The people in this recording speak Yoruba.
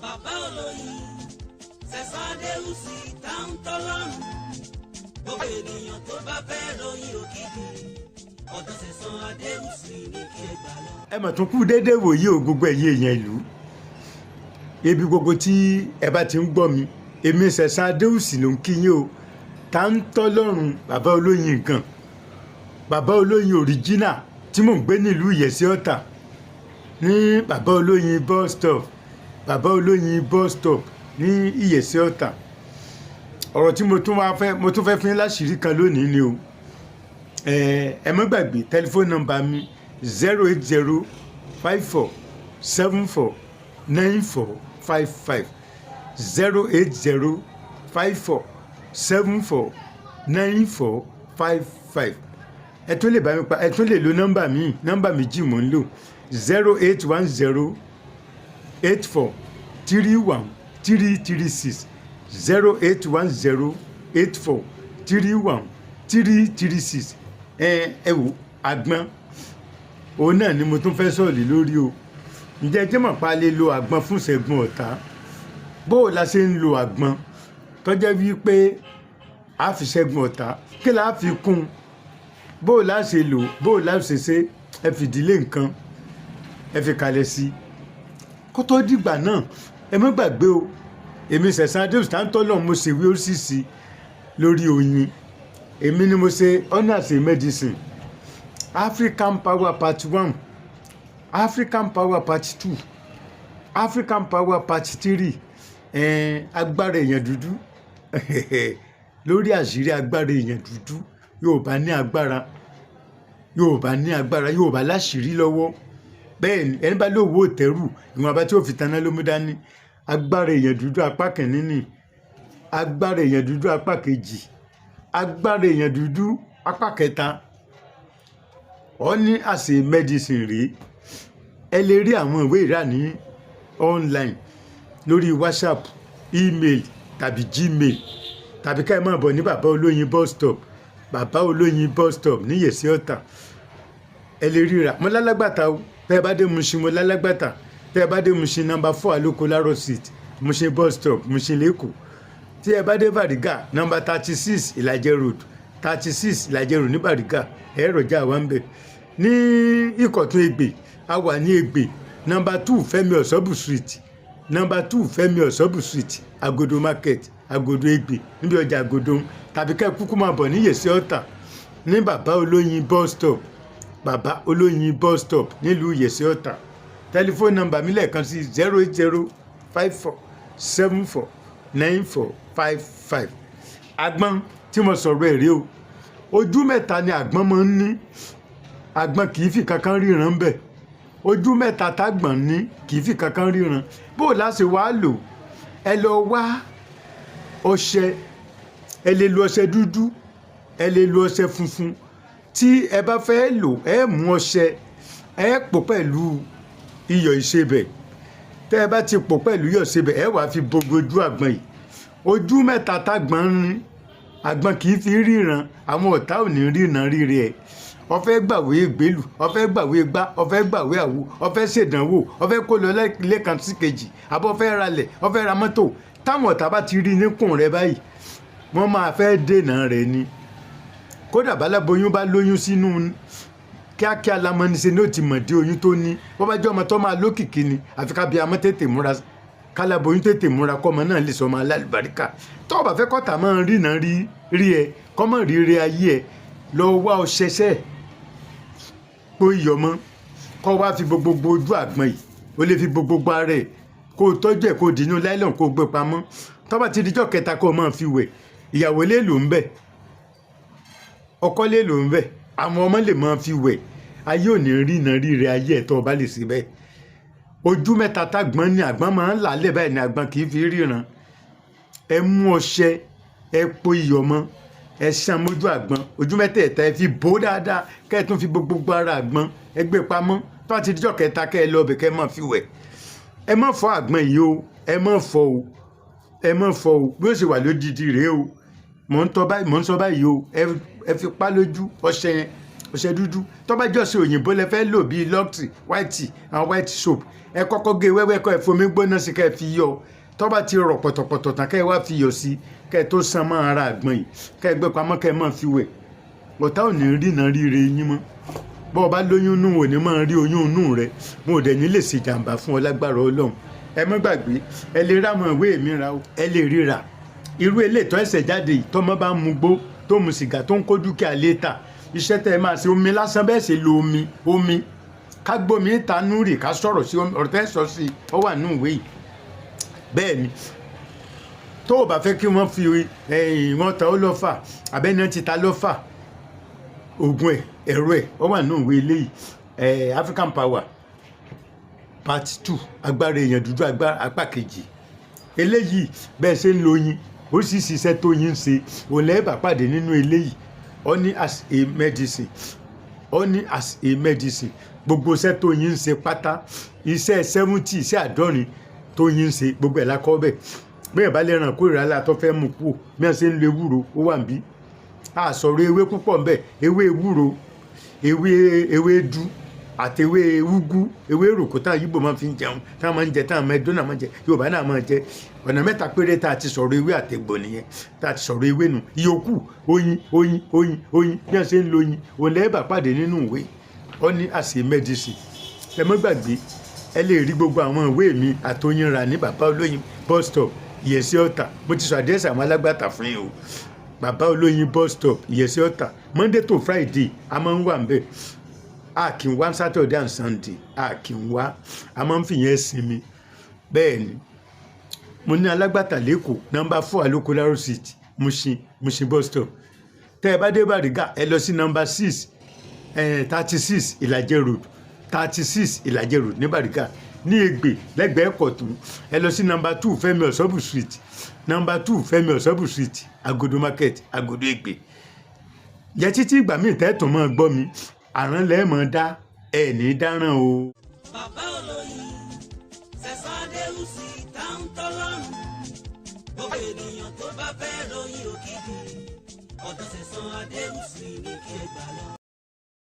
Bàbá olóyin Sẹ̀san Adéwùsì Táńtọ́lọ́run, gbogbo ènìyàn tó bá fẹ́ ròyìn òkìkí, ọ̀dọ̀ Sẹ̀san Adéwùsì ní kí ẹ gbà lọ. Ẹ mà tún kú déédéé wòye o, gbogbo ẹ̀yin èèyàn ìlú, ibi gbogbo tí ẹ bá ti ń gbọ́ mi. Èmi Sẹ̀san Adéwùsì ló ń kí yín o, Táńtọ́lọ́run, bàbá olóyin nǹkan, bàbá olóyin original, tí mò ń gbé nílùú Ìyẹ̀sí Ọ̀tà, ní bàbá olóyin bus stop, bàbá olóyin bus stop ní Ìyẹ̀sí Ọ̀tà. Ọ̀rọ̀ tí mo tún wá fẹ́, mo tún fẹ́ fún yín láṣìírí kan lónìí ni o. Ẹ má gbàgbé tẹlifóònù nọ́mbà mi: 08054749455, 08054749455. Ẹ tún lè bá mi pa, ẹ tún lè lo nọ́mbà mi. Nọ́mbà méjì mò ń lò: 08108431336, 08108431336. Ẹ wò, àgbọn òun náà ni mo tún fẹ́ sọ̀rọ̀ lé lórí o. Ǹjẹ́ ẹ jẹ́ mọ̀ pa lè lo àgbọn fún ìṣẹ́gun ọ̀tá? Bó o la ṣe ń lo àgbọn tó jẹ́ wípé a fi ṣẹ́gun ọ̀tá? Kí la fi kún un? Bó o la ṣe lò, bó o la ṣe ṣe? Ẹ fìdílé nǹkan, ẹ fi kalẹ̀ sí i kó tó dìgbà náà. Ẹ má gbàgbé o, èmi Sẹ̀san Adéwùsì Táńtọ́lọ́run, mo ṣèwé oríṣiríṣi lórí oyin. Èmi ni mo ṣe Honours in Medicine, African Power Part One, African Power Part Two, African Power Part Three. Agbára èèyàn dúdú, lórí àṣírí agbára èèyàn dúdú. Yorùbá ní agbára, Yorùbá ní agbára, Yorùbá láṣìírí lọ́wọ́. Bẹ́ẹ̀ ni, ẹni bá lówó òtẹ́rù, ìwọ̀nba tí ó fi taná ló mú dání. Agbára èèyàn dúdú apá kìíní ni, agbára èèyàn dúdú apá kejì, agbára èèyàn dúdú apá kẹta. Ọ ní àṣẹ medicine rèé. Ẹ lè rí àwọn ìwé ìrà ní online lórí WhatsApp, email tàbí Gmail, tàbí ká ẹ máa bọ̀ ní Bàbá Olóyin bus stop, Bàbá Olóyin bus stop ní Yèsí Ọ̀tà. Ẹ lè ríra. Mo lálágbàtà o. Tẹ́ ẹ bá dé Mushin, mo lálágbàtà. Tẹ́ ẹ bá dé Mushin, nọ́mbà 4 Aloko Laro Street, Mushin bus stop, Mushin l'Ékòó. Tí ẹ bá dé Bàrígà, nọ́mbà 36 Ìlàjẹ Road, 36 Ìlàjẹ Road ní Bàrígà, ẹ rọjà wà ń bẹ̀. Ní Ìkọ̀tún Ègbè, a wà ní Ègbè, nọ́mbà 2 Fẹ́mi Ọ̀ṣọ́bù Street, nọ́mbà 2 Fẹ́mi Ọ̀ṣọ́bù Street, Agodo Market, Agodo Ègbè, níbi ọjà Agodo. Tàbí kẹ́ kúkú máa bọ̀ ní Yèsí Ọ̀tà, ní Bàbá Olóyin bus stop, Bàbá Olóyin bus stop nílùú Yèsí Ọ̀tà. Tẹlifóònù nọ́mbà mi lẹ́ẹ̀kan sí: 08054749455. Àgbọn tí mo sọ̀rọ̀ ẹ̀ rí o, ojú mẹ́ta ni àgbọn máa ń ní. Àgbọn kì í fi kankan ríran bẹ́ẹ̀. Ojú mẹ́ta tágbọ̀n ní, kì í fi kankan ríran. Bó o láṣẹ wàá lò? Ẹ lọ wá ọṣẹ. Ẹ lè lo ọṣẹ dúdú, ẹ lè lo ọṣẹ funfun. Tí ẹ bá fẹ́ lò, ẹ mú ọṣẹ, ẹ pò pẹ̀lú iyọ̀ ìsebẹ̀. Tẹ́ ẹ bá ti pò pẹ̀lú iyọ̀ ìsebẹ̀, ẹ wàá fi bo ojú àgbọn yìí. Ojú mẹ́ta tágbọ̀n ń ní, àgbọn kì í fi ríran. Àwọn ọ̀tá ò ní ríran ríre ẹ̀. Ó fẹ́ gbàwé ìgbélù, ó fẹ́ gbàwé gbá, ó fẹ́ gbàwé àwo, ó fẹ́ ṣèdánwò, ó fẹ́ kó lọ lẹ́ẹ̀kan sí kejì, àbọ̀ fẹ́ ralẹ̀, ó fẹ́ ra mọ́tò, táwọn ọ̀tá bá ti rí níkùn rẹ báyìí, wọ́n máa fẹ́ dènà rẹ̀ ni. Kódà báláboyún bá lóyún sínú, kíákíá lamọ́nisẹ́ ní ó ti mọ̀ dé oyún tó ní. Bó bá jẹ́ ọmọ tó máa lókìkí ni, àfi ká bí amọ́ tètè múra, káláboyún tètè múra, kọ́mọ náà lè sọ ọmọ alálùbáríkà. Tó o bá fẹ́ kọ́tà máa rìnà rí rí ẹ, kọ́mọ rí rí ayé ẹ, lọ wá ọṣẹ sẹ́ẹ̀ pó iyọ̀ mọ́, kọ́ wá fi gbogbo ojú àgbọn yìí. O lè fi gbogbo ara ẹ̀, kó o tọ́jú ẹ̀, kó o dínú nylon, kó o gbé pamọ́. Tó bá ti dijọ́ kẹta, kó o máa fi wẹ̀. Ìyàwó lè lò ń bẹ̀, ọkọ lè lò ń bẹ̀, àwọn ọmọ lè máa fi wẹ̀. Ayé ò ní rí iná rí rẹ ayé ẹ̀ tó o bá lè ṣe bẹ́ẹ̀. Ojú mẹ́ta tágbọ́n ní, àgbọn máa ń làálẹ̀ báyìí ní, àgbọn kì í fi ríran. Ẹ mú ọṣẹ, ẹ po iyọ̀ mọ́, ẹ ṣan mójú àgbọn. Ojú mẹ́tẹ̀ẹ̀ta, ẹ fi bò ó dáadáa, kẹ́ ẹ tún fi gbogbo ara àgbọn. Ẹ gbé pamọ́. Tó bá ti dijọ́ kẹta, kẹ́ ẹ lọ bẹ̀, kẹ́ ẹ máa fi wẹ̀. Ẹ má fọ àgbọn yìí o, ẹ má fọ o, ẹ má fọ o. Bí ó ṣe wà lódìdí rèé o. Mò ń tọ́ báyìí, mò ń sọ báyìí o. Ẹ fi pa lójú ọṣẹ yẹn. Ọṣẹ dúdú, tó bá jọ́sẹ̀ òyìnbó lẹ fẹ́ lò bíi Lux, white, àwọn white soap, ẹ kọ́kọ́ gé wẹ́wẹ́, kọ́ ẹ fomi gbóná sí, kẹ́ ẹ fi yọ. Tó bá ti rọ̀ pọ̀tọ̀pọ̀tọ̀ tán, kẹ́ ẹ wá fi yọ̀ sí, kẹ́ ẹ tó san mọ́ ara àgbọn yìí, kẹ́ ẹ gbé pamọ́, kẹ́ ẹ máa fi wẹ̀. Ọ̀tá ò ní rìnà ríre yín mọ́. Bọ́ ọ bá lóyún inú, ò ní máa rí oyún inú rẹ. Mo ò dẹ̀ ní lè ṣe jàǹbá fún ọ lágbára Ọlọ́run. Ẹ má gbàgbé, ẹ lè rámọ̀ ìwé mi ra o, ẹ lè ríra irú eléyìí tó ẹsẹ̀ jáde yìí. Tọ́mọ bá ń mu gbó, tó mu sìgá, tó ń kó dúkìá létà, iṣẹ́ tẹ́ ẹ máa ṣe, omi lásán bẹ́ẹ̀ ṣe lo omi, omi ká gbómi tanú rì, ká sọ̀rọ̀ sí ọ̀rọ̀ tẹ́ sọ sí, ọ wà nínú ìwé yìí. Bẹ́ẹ̀ ni, tó o bá fẹ́ kí wọ́n fi wọ́n ta ó lọ́fà, abẹ́ni ti ta lọ́fà, oògùn ẹ̀, ẹ̀rọ ẹ̀, ọ wà nínú ìwé eléyìí, African Power Part 2, agbára èèyàn dúdú, agbára apá kejì. Eléyìí, bẹ́ẹ̀ ṣe ń lo oyin, oríṣiríṣi iṣẹ́ tó yin ń ṣe, òun lẹ́ẹ̀ bá pàdé nínú eléyìí. Honey as a medicine, honey as a medicine, gbogbo iṣẹ́ tó yin ń ṣe pátá, iṣẹ́ 70, iṣẹ́ 70 tó yin ń ṣe, gbogbo ẹ̀ la kọ́ bẹ́ẹ̀. Bẹ́ẹ̀ bá lè ràn kórìíra la tó fẹ́ mú kú, bí wọ́n ṣe ń lo ewúro, ó wà níbí. A sọ̀rọ̀ ewé púpọ̀ ńbẹ̀: ewé ewúro, ewé ewédú àti ewé úgú, ewé èròkó táwọn Yíbò máa fi ń jẹun, táwọn máa ń jẹ, táwọn Ẹdó náà máa ń jẹ, Yorùbá náà máa ń jẹ. Ọ̀nà mẹ́ta péré tá a ti sọ̀rọ̀ ewé àtegbò nìyẹn, tá a ti sọ̀rọ̀ ewé nù. Ìyókù, oyin, oyin, oyin, oyin, bí wọ́n ṣe ń lo oyin, òun lẹ́ẹ̀ bá pàdé nínú ìwé Honey as a medicine. Ẹ má gbàgbé, ẹ lè rí gbogbo àwọn ìwé mi àtọyìn rà ní Bàbá Olóyin Bus Stop, Ìyẹ̀sí Ọ̀tà. Mo ti sọ àdírẹ́sì àwọn alágbàtà fún yín o. Bàbá Olóyin Bus Stop, Ìyẹ̀sí Ọ̀tà, Monday to Friday a máa ń wà níbẹ̀. A kì í wá Saturday and Sunday, a kì í wá, a máa ń fìyẹn sinmi. Bẹ́ẹ̀ ni, mo ní alágbàtà lẹ́kọ̀ọ́, number 4 Alokolaro Street, Mushin, Mushin Bus Stop. Tẹ́ ẹ bá dé Bàrígà, ẹ lọ sí number 6, 36 Ìlàjẹ Road, 36 Ìlàjẹ Road ní Bàrígà. Ní Ègbè, lẹ́gbẹ̀ẹ́ Kọ̀tún, ẹ lọ sí number 2 Fẹ́mi Ọ̀sọ́bù Street, number 2 Fẹ́mi Ọ̀sọ́bù Street, Agodo Market, Agodo Ègbè. Jẹ́ títí ìgbà míì tẹ́tùn máa gbọ́ mi, àrán lẹ́ẹ̀mọ́ dá ẹ̀ ní dáràn o. Bàbá Olóyin Sẹ̀san Adéhùsì Táńtọ́lọ́run, gbogbo ènìyàn tó bá fẹ́ ròyìn òkìkí, ọ̀dọ̀ Sẹ̀san Adéhùsì ní kí ẹ gbà lọ.